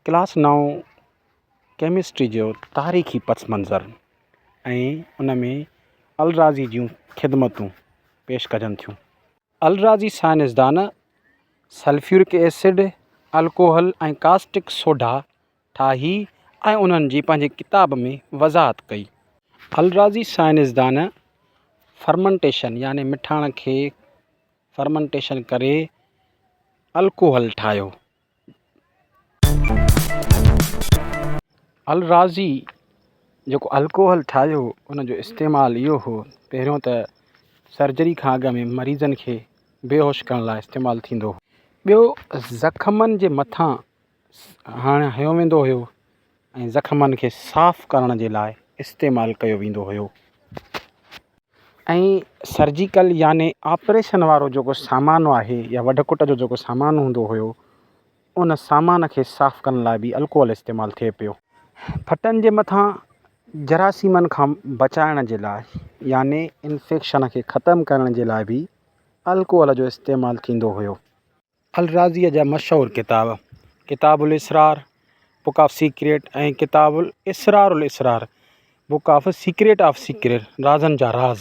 Class نائون chemistry جو تاريخي پس منظر ۽ ان ۾ الرازي جون خدمتون پيش ڪجن ٿيون. الرازي سائنسدان سلفيورڪ ايسڊ، الڪوحل ۽ ڪاسٽڪ سوڍا ٺاهي ۽ انهن جي پنهنجي ڪتاب ۾ وضاحت ڪئي. الرازي سائنسدان فرمنٽيشن يعني مٺاڻ کي فرمنٽيشن ڪري الڪوحل ٺاهيو. الرازي جيڪو الڪوحل ٺاهيو ان جو استعمال اهو هو پهريون ته سرجري کان اڳ ۾ مريضن کي بيهوش ڪرڻ لاء استعمال ٿيندو هو. ٻيو زخمن جي مٿان هڻ هنيو ويندو هيو ۽ زخمن کي صاف ڪرڻ جي لاء استعمال ڪيو ويندو هيو ۽ سرجيڪل يعني آپريشن وارو جيڪو سامان آهي يا وڍ ڪٽ جو جيڪو سامان هوندو هيو ان سامان کي صاف ڪرڻ لاء به الڪوحل استعمال ٿئي پيو. ڦٽن جي مٿان جراثيمن کان بچائڻ جي لاء يعني انفيڪشن کي ختم ڪرڻ جي لاء به الڪوحل جو استعمال ٿيندو هيو. الرازيء جا مشهور ڪتاب، ڪتاب الاسرار، بڪ آف سيڪريٽ، ۽ ڪتاب الاسرار الاسرار، book of secret of secret, رازن جا راز.